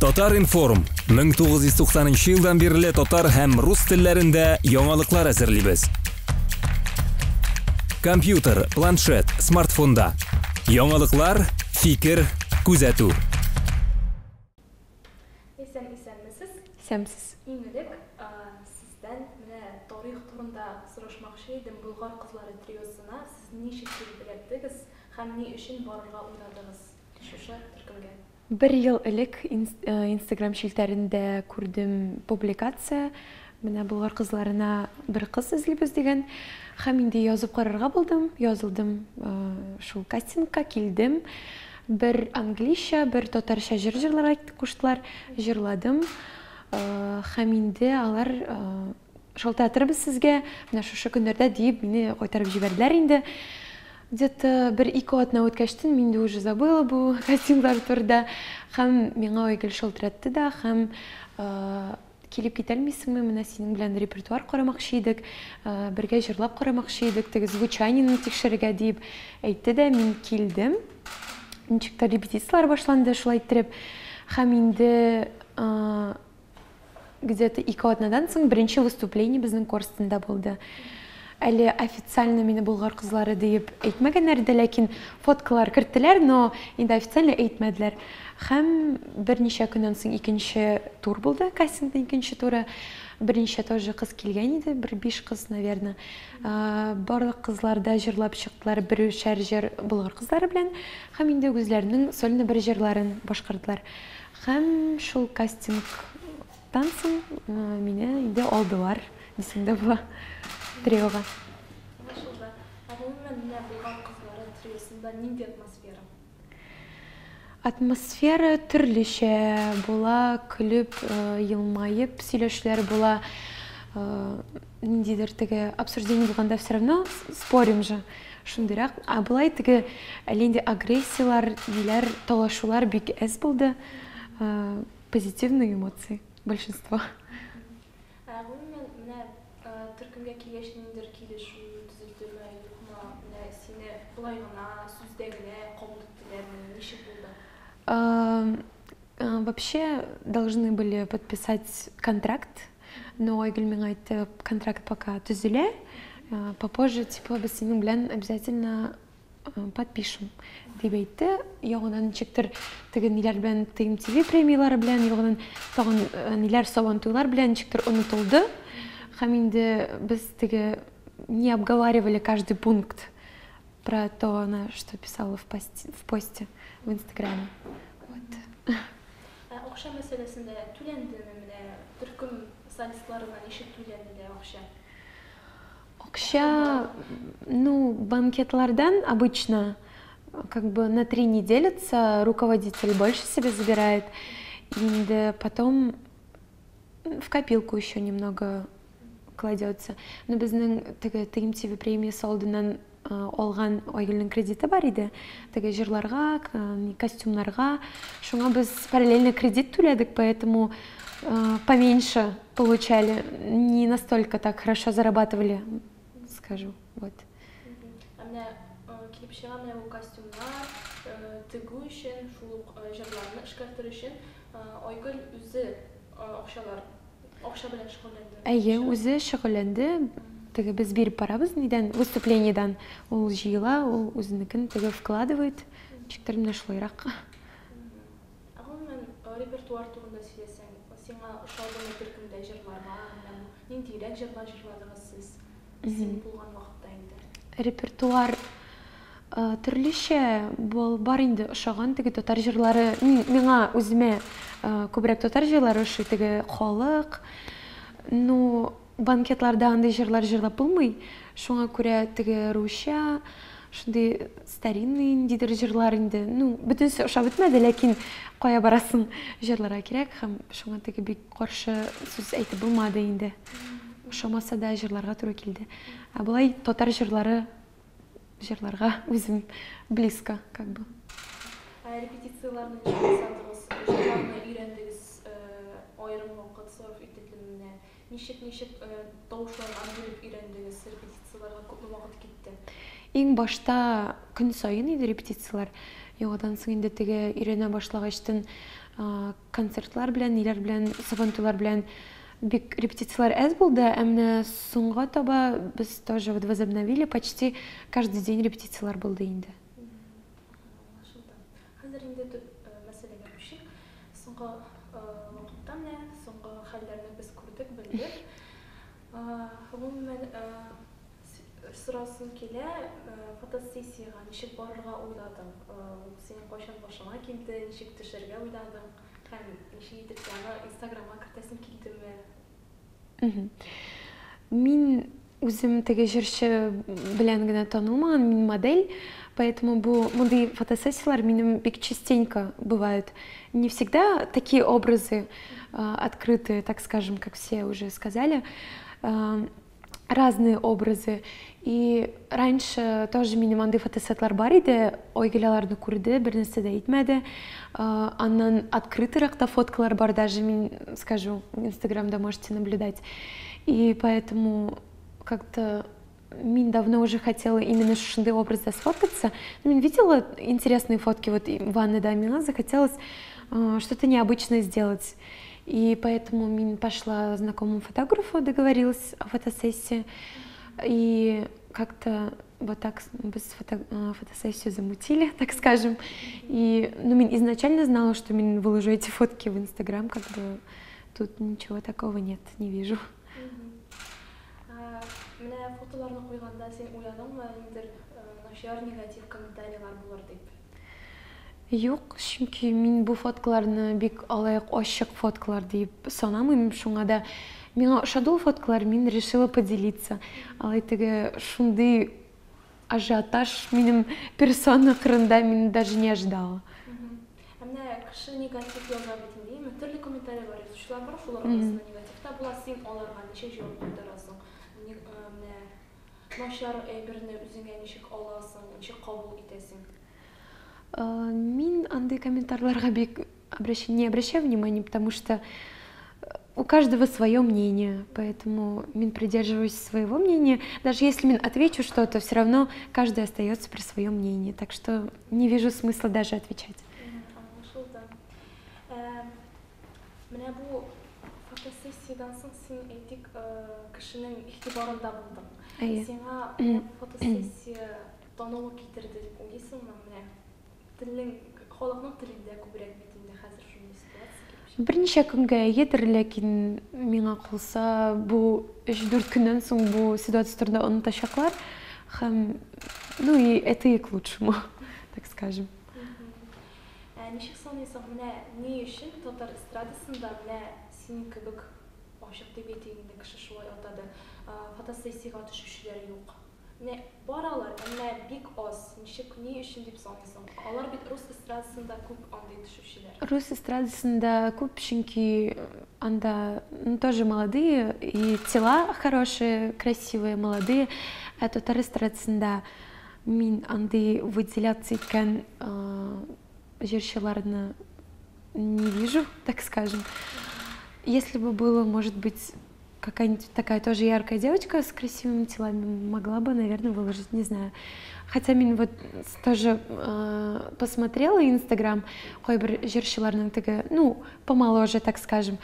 Татар-информ, 1990 нчы елдан бирле татар һәм рус телләрендә яңалыклар әзерлибез. Компьютер, планшет, смартфонда. Яңалыклар, фикер, күзәтү. Ләйсән, исәнмесез. Исәнмесез. Иң элек сездән менә тарих турында сорашмакчы идем. Болгар кызлары триосына сез ничек килеп эләктегез һәм ни өчен барырга уйладыгыз шушы төркемгә? Бер ел элек Инстаграм челтәрендә күрдем публикация, менә Болгар кызларына бер кыз эзлибез дигән. Һәм инде язып карарга булдым, язылдым шул кастингка, килдем. Бер английча, бер татарча җыр җырларга куштылар, җырладым. Һәм инде алар Шалтыратырбыз сезгә, менә шушы көннәрдә диеп мине кайтарып җибәрделәр инде. Где-то бер ике атна үткәчтен мин дә уже забыла бу костюмнар турында. Һәм миңа Айгөл шалтыратты да һәм килеп китәлмисеңме, менә синең белән репертуар карамакчы идек, бергә җырлап карамакчы идек, теге звучаниене тикшерергә диеп әйтте дә, мин килдем. Ничектер репетицияләр башланды шулай иттереп. Һәм инде Где-то ике атнадан соң беренче выступление безнең Корстонда булды. Әле официально мине Болгар кызлары диеп әйтмәгәннәр иде, ләкин фоткалар керттеләр, но инде официально әйтмәделәр. Һәм берничә көннән соң икенче тур булды, кастингның икенче туры. Берничә тоже кыз килгән иде, бер биш кыз, наверное. Барлык кызлар да җырлап чыктылар берешәр җыр Болгар кызлары белән һәм инде үзләренең сольный бер җырларын башкардылар. Һәм шул кастингтан соң мине инде алдылар, дисәң дә була, триога. Аңлашылды. Ә гомумән, менә Болгар кызлары триосында нинди атмосфера? Атмосфера төрлечә була, көлеп, елмаеп сөйләшүләр була. Ниндидер теге обсуждение булганда все равно спорим же. Шундыйрак. Ә болай теге әллә инде агрессияләр, ниләр, талашулар бик әз булды. Позитивные эмоции большинство. Ә гомумән, менә төркемгә килгәч ниндидер килешү төзелдеме, юкмы? Менә сине болай гына, сүздә генә кабул иттеләрме? Ничек булды? Вообще должны были подписать контракт, но Айгөл миңа әйтте, контракт пока төзелә, попозже типа без синең белән обязательно подпишем дип әйтте. Ягынан ничектер теге ниләр белән ТМТВ премияләре белән, ягынан тагын ниләр сабантуйлар белән ничектер онытылды. Һәм инде без теге не обговаривали каждый пункт про то, она что писала в посте, в посте в Инстаграме. Вот. Ә акча мәсьәләсендә түләндеме менә төркем солистларына ничек түләнелә акча? Акча, ну, банкетлардан обычно как бы на три не делится, руководитель больше себе забирает, инде потом в копилку еще немного кладется. Но безнең теге ТМТВ премиясе алдыннан алган Айгөлнең кредиты бар иде. Теге җырларга, костюмнарга. Шуңа без параллельно кредит түләдек, поэтому поменьше получали, не настолько так хорошо зарабатывали, скажу. Вот. Ә менә килеп чыга менә бу костюмнар тегү өчен, шул ук җырларны эшкәртер өчен Айгөл үзе акчалар, акча белән шөгыльләнде. Әйе, үзе шөгыльләнде. Теге без биреп барабыз нидән, выступлениедән. Ул җыела, ул үзенекен теге вкладывает. Ничектер менә шулайрак. Ә гомумән, репертуар турында сөйләсәң, сиңа ошадымы төркемдә җырларга, менә бу ниндиерәк җырлар җырладыгыз сез? Син булган вакытта инде. Репертуар төрлечә бул бар инде ошаган теге татар җырлары миңа үземә күбрәк татар җырлары ошый теге халык ну банкетларда андый җырлар җырлап булмый шуңа күрә теге русча шундый старинный ниндидер җырлар инде ну бөтенесе ошап бетмәде ләкин кая барасың җырларга кирәк һәм шуңа теге бик Каршы сүз әйтеп булмады инде. Ошамаса да җырларга туры килде. Ә болай татар җырлары җырларга үзем близко, как бы. Ә репетицияләрне ничек ясадыгыз? Җырларны өйрәндегез, аерым вакыт сарыф ителдеме менә? Ничек, ничек тавышларга бүлеп өйрәндегез? Репетицияләргә күпме вакыт китте? Иң башта көн саен иде репетицияләр. Яңадан соң инде теге өйрәнә башлагачтын концертлар белән, ниләр белән, сабантуйлар белән бик репетицияләр әз булды, ә менә соңга таба без тоже вот возобновили, почти каждый день репетицияләр булды инде. Аңлашылды. Хәзер инде төп мәсьәләгә күчик. Соңгы вакытта менә соңгы хәлләрне без күрдек, белдек. Гомумән, сорасым килә, фотосессиягә ничек барырга уйладың? Ул синең кайчан башыңа килде, ничек төшәргә уйладың һәм ничек итеп аны Инстаграмга кертәсең килдеме? Мин үзем теге җырчы белән генә танылмаган, мин модель, поэтому бу мондый фотосессияләр минем бик частенько бывают. Не всегда такие образы открытые, так скажем, как все уже сказали, разные образы. И раньше тоже минем андый фотосетлар бар иде, Айгөл аларны күрде, бер нәрсә дә әйтмәде. Аннан открытыйрак та фоткалар бар, даже мин скажу, в Инстаграмда можете наблюдать. И поэтому как-то мин давно уже хотела именно шушындый образда сфоткаться. Но мин видела интересные фотки вот ванныда, миңа захотелось что-то необычное сделать. И поэтому мин пошла знакомому фотографу, договорилась о фотосессии. И как-то вот так без фотосессию замутили, так скажем. И, ну, мин изначально знала, что мин выложу эти фотки в Инстаграм, как бы тут ничего такого нет, не вижу. Менә фотоларны куйганда син уйладыңмы, ниндидер начар негатив комментарийлар булыр дип? Юк, чөнки мин бу фоткаларны бик алай ачык фоткалар дип санамыйм, шуңа да миңа ошады ул фоткалар, мин решила поделиться. Алай теге шундый ажиотаж минем персона кырында мин даже не ожидала. Ә менә кеше негатив яза бит инде, әйеме? Төрле комментарийлар язучылар бар, шулар арасында негатив та була. Син аларга ничек җавап кайтарасың? Менә начар әйберне үзеңә ничек аласың, ничек кабул итәсең? Мин андый комментарийларга бик не обращаю внимания, потому что у каждого свое мнение, поэтому мин придерживаюсь своего мнения. Даже если мин отвечу что-то, все равно каждый остается при своем мнении, так что не вижу смысла даже отвечать. Аңлашылды. Менә бу фотосессиядән соң син, әйтик, кешенең игътибарында булдың. Әйе. Сиңа менә бу фотосессия танылу китерде дип уйлыйсыңмы? Менә телнең, халыкның телендә күбрәк бит инде хәзер шундый ситуация килеп чыкты. Берничә көнгә әйедер, ләкин миңа калса, бу 3-4 көннән соң бу ситуация турында онытачаклар. Һәм, ну и это и к лучшему, так скажем. Ә ничек саныйсың, менә ни өчен татар эстрадасында менә синең кебек ачык дип әйтик инде, кеше шулай атады, фотосессиягә төшүчеләр юк? Менә бар алар, әмма бик аз. Ничек, ни өчен дип саныйсың? Алар бит рус эстрадасында күп андый төшүчеләр. Рус эстрадасында күп, чөнки анда, ну, тоже молодые, и тела хорошие, красивые, молодые. Ә татар эстрадасында мин андый выделяться иткән җырчыларны не вижу, так скажем. Если бы было, может быть, какая-нибудь такая тоже яркая девочка с красивыми телами, могла бы, наверное, выложить, не знаю. Хотя мин вот тоже посмотрела Инстаграм кайбер җырчыларның теге, ну, помоложе, так скажем,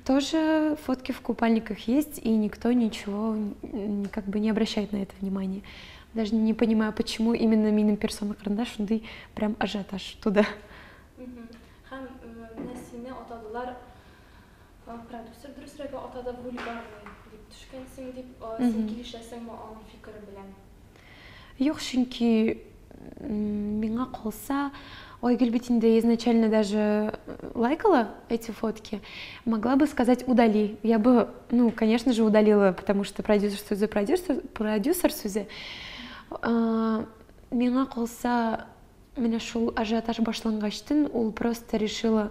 тоже фотки в купальниках есть, и никто ничего как бы не обращает на это внимание. Даже не понимаю, почему именно минем персона кырында шундый прям ажиотаж туда. Һәм менә сине атадылар, продюсер дөресрәге атады, вульгарный дип төшкәнсең дип, син килешәсеңме аның фикере белән? Юк, чөнки миңа калса, Айгөл бит инде изначально даже лайкала эти фотки, могла бы сказать удали. Я бы, ну, конечно же, удалила, потому что продюсер сүзе, продюсер сүзе. Миңа калса, менә шул ажиотаж башлангачтын, ул просто решила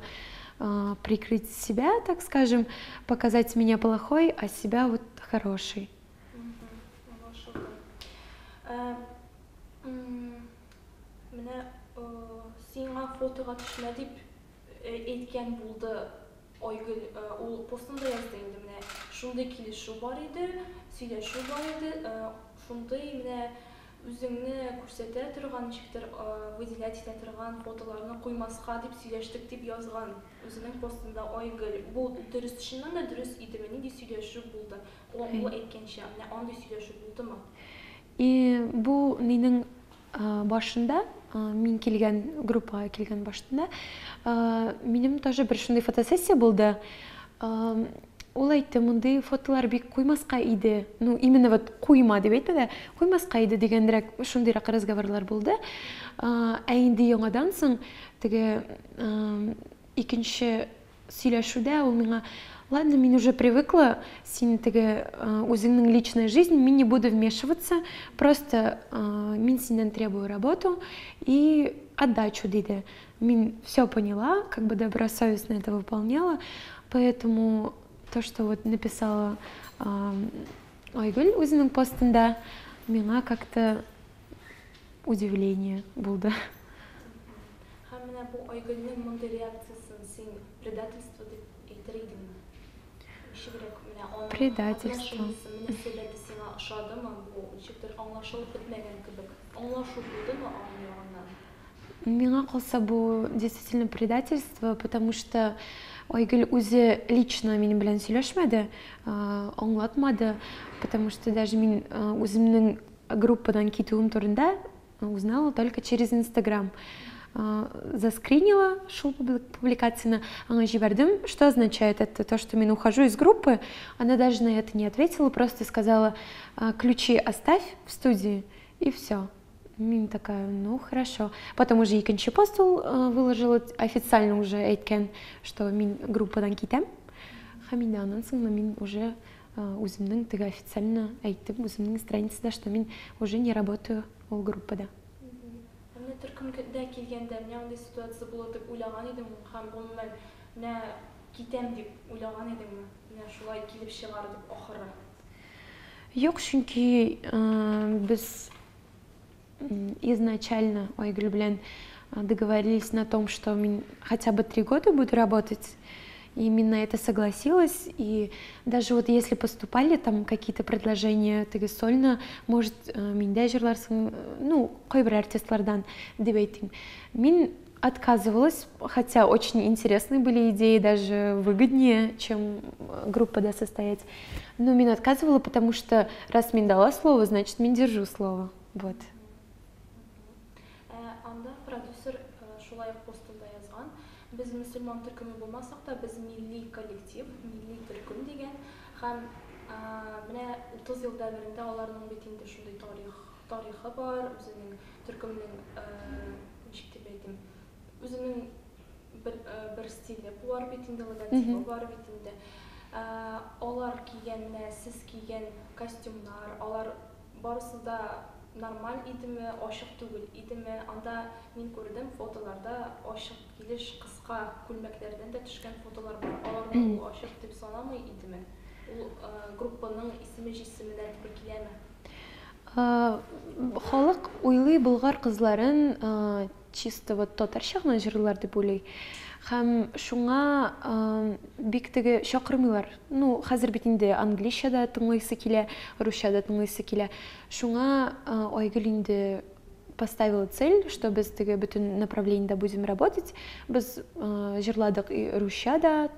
прикрыть себя, так скажем, показать меня плохой, а себя вот хороший. Аңлашылды. Менә сиңа фотога төшмә дип әйткән булды Айгөл, ул постында язды инде, менә шундый килешү бар иде, сөйләшү бар иде, шундый менә Үзеңне күрсәтә торган, ничектер выделять итә торган фотоларны куймаска дип сөйләштек, дип язган үзенең постында Айгөл. Бу дөрес, чыннан да дөрес идеме? Нинди сөйләшү булды? Ул әйткәнчә, менә андый сөйләшү булдымы? И бу нинең башында, мин килгән группага килгән башында, минем тоже бер шундый фотосессия булды. Ул әйтте, мондый фотолар бик куймаска иде. Ну, именно вот куйма дип әйтмәде, куймаска иде дигәнрәк, шундыйрак разговорлар булды. Ә инде яңадан соң теге икенче сөйләшүдә ул миңа, ладно, мин уже привыкла, син теге үзеңнең личная жизнь, мин не буду вмешиваться, просто мин синнән требую работу и отдачу, диде. Мин все поняла, как бы добросовестно это выполняла, поэтому то, что вот написала Айгөл үзенең постында, миңа как-то удивление булды. Һәм менә бу Айгөлнең мондый реакциясен син предательство дип әйтер идеңме? Ничегрәк менә аның Предательство. отношениесе, мөнәсәбәте сиңа ошадымы? Бу ничектер аңлашылып бетмәгән кебек. Аңлашу булдымы аның ягыннан? Миңа калса, бу действительно предательство, потому что Айгөл үзе лично минем белән сөйләшмәде, аңлатмады, потому что даже мин үземнең группадан китүем турында узнала только через Инстаграм. Заскринила шул публикацияне, аңа җибәрдем. Что означает это? То, что мин ухожу из группы. Она даже на это не ответила, просто сказала, ключи оставь в студии, и все. Мин такая, ну хорошо. Потом уже икенче пост ул выложила, официально уже әйткән, что мин группадан китәм. Һәм инде аннан соң мин уже үземнең теге официально әйттем үземнең страницада, что мин уже не работаю ул группада. Менә төркемгә килгәндә, менә андый ситуация булыр дип уйлаган идеңме? Һәм гомумән, менә китәм дип уйлаган идеңме? Менә шулай килеп чыгар дип ахыры. Юк, чөнки без изначально Айгөл белән договорились на том, что мин хотя бы 3 года буду работать, и именно это согласилась. И даже вот если поступали там какие-то предложения, теге сольно, может, миндә җырларсың, ну, кайбер артистлардан дип әйтим. Мин отказывалась, хотя очень интересные были идеи, даже выгоднее, чем группада состоять. Но мин отказывала, потому что раз мин дала слово, значит, мин держу слово. Вот. Ә анда продюсер шулай ук постында язган, без мөселман төркеме булмасак та, без милли коллектив, милли төркем дигән. Һәм менә 30 ел дәверендә аларның бит инде шундый тарихы бар, үзенең төркемнең, ничек дип әйтим, үзенең бер стиле бар бит инде, логотибы бар бит инде. Алар кигән, менә сез кигән костюмнар, алар барысы да нормаль идеме, ачык түгел идеме? Анда мин күрдем фотоларда ачык килеш кыска күлмәкләрдән дә төшкән фотолар бар. Аларны ул ачык дип санамый идеме? Ул группаның исеме җисеменә туры киләме? Халык уйлый болгар кызларын чисто вот татарча гына җырлыйлар дип уйлый. Һәм шуңа бик теге чакырмыйлар. Ну, хәзер бит инде английча да тыңлыйсы килә, русча да тыңлыйсы килә. Шуңа Айгөл инде поставила цель, что без теге бөтен направлениедә будем работать. Без җырладык и русча да,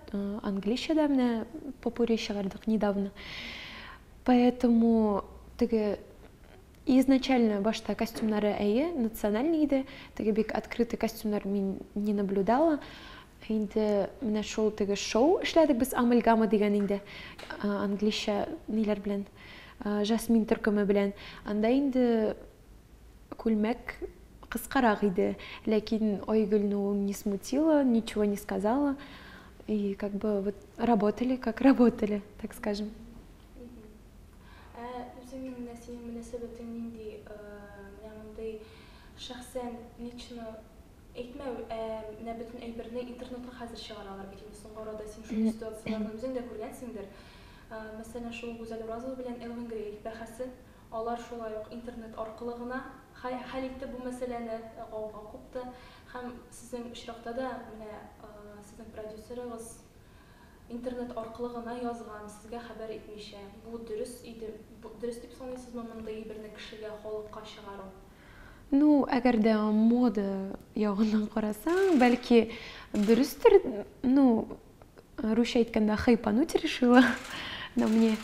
английча да, менә попурри чыгардык недавно. Поэтому теге изначально башта костюмнары әйе, национальный иде, теге бик открытый костюмнар мин не наблюдала. Инде менә шул теге шоу эшләдек без Амальгама дигән инде английча ниләр белән, Жасмин төркеме белән. Анда инде күлмәк кыскарак иде, ләкин Айгөлне ул не смутило, ничего не сказала. И как бы вот работали, как работали, так скажем. Ә үзеңнең менә синең мөнәсәбәтең нинди, менә мондый шәхсән лично әйтмәү, ә менә бөтен әйберне интернетка хәзер чыгаралар бит инде соңгы арада син шундый ситуацияләрне үзең дә күргәнсеңдер. Мәсәлән, шул Гүзәл Уразова белән Элвин Грей бәхәсе, алар шулай ук интернет аркылы гына хәл итте бу мәсьәләне, гауга купты. Һәм сезнең очракта да менә сезнең продюсерыгыз Интернет аркылы гына язган, сезгә хәбәр итмичә. Бу дөрес иде, бу дөрес дип саныйсызмы мондый әйберне кешегә, халыкка чыгару? Ну, әгәр дә мода ягыннан карасаң, бәлки дөрестер, ну, русча әйткәндә, хайпануть решила на мне.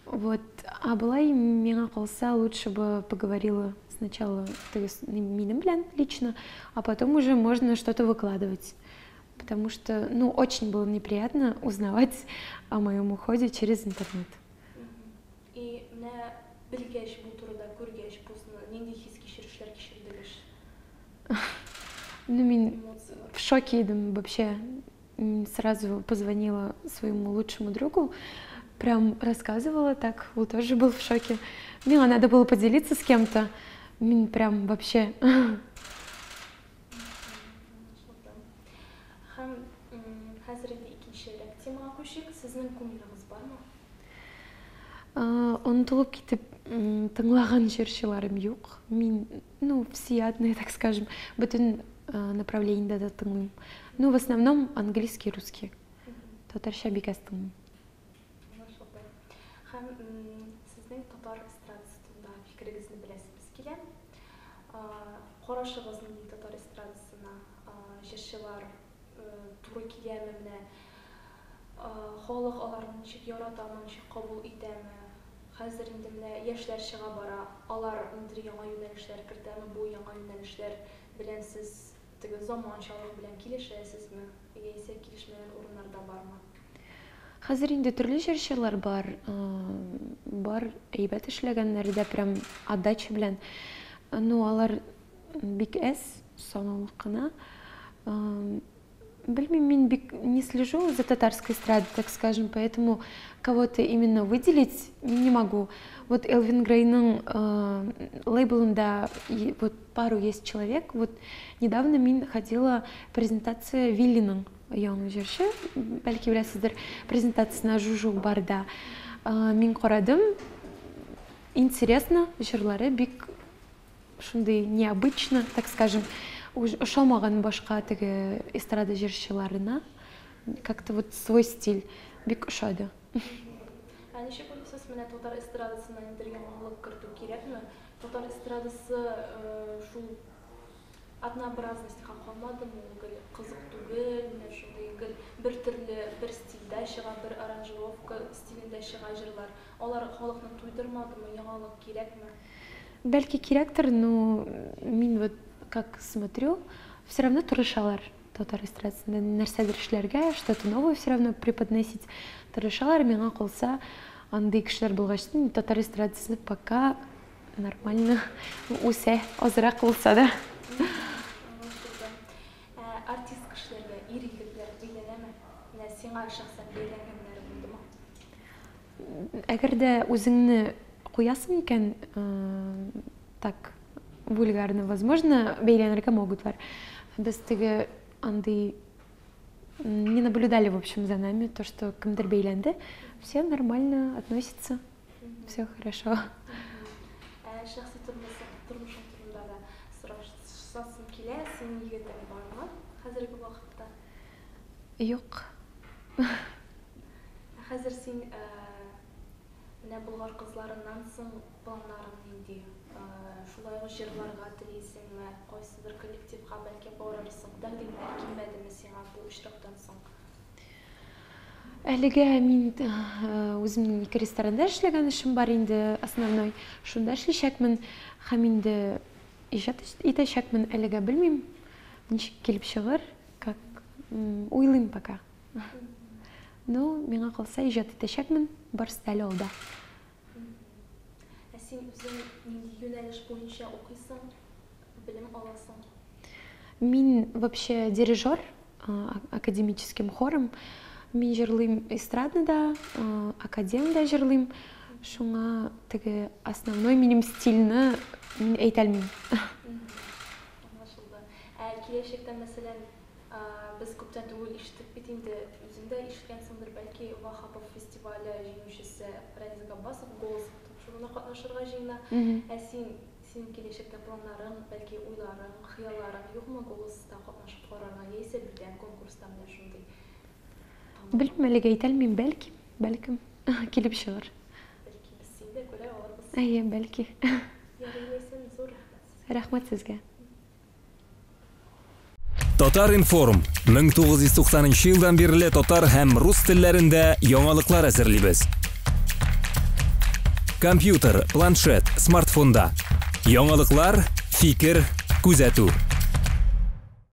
Вот. А болай миңа калса, лучше бы поговорила сначала теге минем белән лично, а потом уже можно что-то выкладывать. Потому что, ну, очень было неприятно узнавать о моем уходе через интернет. И менә белгәч бу турыда, күргәч постны, нинди хис-кичерешләр кичердегез? Ну, мин Эмоциялар. В шоке идем вообще. Сразу позвонила своему лучшему другу, прям рассказывала так, он тоже был в шоке. Миңа надо было поделиться с кем-то. Мин прям вообще. Аңлашылды. Һәм хәзер инде икенчерәк темага күчик. Сезнең кумирыгыз бармы? Онытылып китеп тыңлаган җырчыларым юк. Мин, ну, всеядная, так скажем, бөтен направлениедә дә тыңлыйм. Ну, в основном английский, русский. Татарча бик әз тыңлыйм. Аңлашылды. Һәм сезнең татар эстрадасы турында фикерегезне беләсебез килә. Карашыгыз нинди татар эстрадасына? Җырчылар туры киләме менә? Халык аларны ничек яратамы, ничек кабул итәме? Хәзер инде менә яшьләр чыга бара, алар ниндидер яңа юнәлешләр кертәме? Бу яңа юнәлешләр белән сез теге заманчалык белән килешәсезме? Яисә килешмәгән урыннар да бармы? Хәзер инде төрле җырчылар бар. Бар әйбәт эшләгәннәре дә прям отдача белән. Ну, алар бик әз, санаулы гына. Белмим, мин бик не слежу за татарской эстрадой, так скажем, поэтому кого-то именно выделить не могу. Вот Элвин Грейның лейблында вот пару есть человек. Вот недавно мин ходила презентация Виллиның яңа җырчы, бәлки беләсездер, презентациясенә Жужу барда. Мин карадым, интересно, җырлары бик шундый необычно, так скажем, ошамаган башка теге эстрада җырчыларына. Как-то вот свой стиль бик ошады. Ә ничек уйлыйсыз, менә татар эстрадасына ниндидер яңалык кертү кирәкме? Татар эстрадасы шул однообразностька калмадымы ул, гел кызык түгел, менә шундый гел бер төрле, бер стильдә чыга, бер аранжировка стилендә чыга җырлар. Алар халыкны туйдырмадымы, яңалык кирәкме? Бәлки кирәктер, но мин вот как смотрю, все равно тырышалар татар эстрадасында нәрсәдер эшләргә, что-то новое все равно преподносить тырышалар. Миңа калса, андый кешеләр булгач, татар эстрадасы пока нормально үсә, азрак булса да. Аңлашылды. Ә артист кешеләргә ир-егетләр бәйләнәме? Менә сиңа шәхсән бәйләнгәннәре булдымы? Әгәр дә үзеңне куясың икән, так вульгарно, возможно, бәйләнергә могутлар. Без теге андый не наблюдали, в общем, за нами, то, что кемдер бәйләнде. Все нормально относятся, все хорошо. Ә шәхси тормышы, тормышың турында да сорашасым килә. Синең егетең бармы хәзерге вакытта? Юк. Ә хәзер син менә Болгар кызларыннан соң планнарың нинди? Шулай ук җырларга телисеңме? Кайсыдыр коллективка бәлки барырсың? Тәкъдимнәр килмәдеме сиңа бу очрактан соң? Әлегә мин үземнең ике ресторанда эшләгән эшем бар инде, основной. Шунда эшләячәкмен һәм инде иҗат итәчәкмен. Әлегә белмим, ничек килеп чыгыр, как уйлыйм пока. Ну, миңа калса, иҗат итәчәкмен, барысы да әле алда. Ә син үзең нинди юнәлеш буенча укыйсың, белем аласың? Мин вообще дирижер академическим хором. Мин җырлыйм эстрадный да, академ да җырлыйм. Шуңа теге основной минем стильне мин әйтә алмыйм. Аңлашылды. Ә киләчәктә, мәсәлән, без күптән түгел ишеттек бит инде, үзең дә ишеткәнсеңдер, бәлки, Ваһапов фестивале җиңүчесе Рәнис Габбасов Голос тапшыруына катнашырга җыена. Ә син, синең киләчәктә планнарың, бәлки уйларың, хыялларың юкмы Голос та катнашып карарга, яисә бүтән конкурста менә шундый? Белмим, әлегә әйтә алмыйм, бәлки, бәлкем килеп чыгыр. Бәлки без сине дә күрә алырбыз. Әйе, бәлки. Ярый, Ләйсән, зур рәхмәт сезгә. Рәхмәт сезгә. Татар-информ, 1990 нчы елдан бирле татар һәм рус телләрендә яңалыклар әзерлибез. Компьютер, планшет, смартфонда. Яңалыклар, фикер, күзәтү.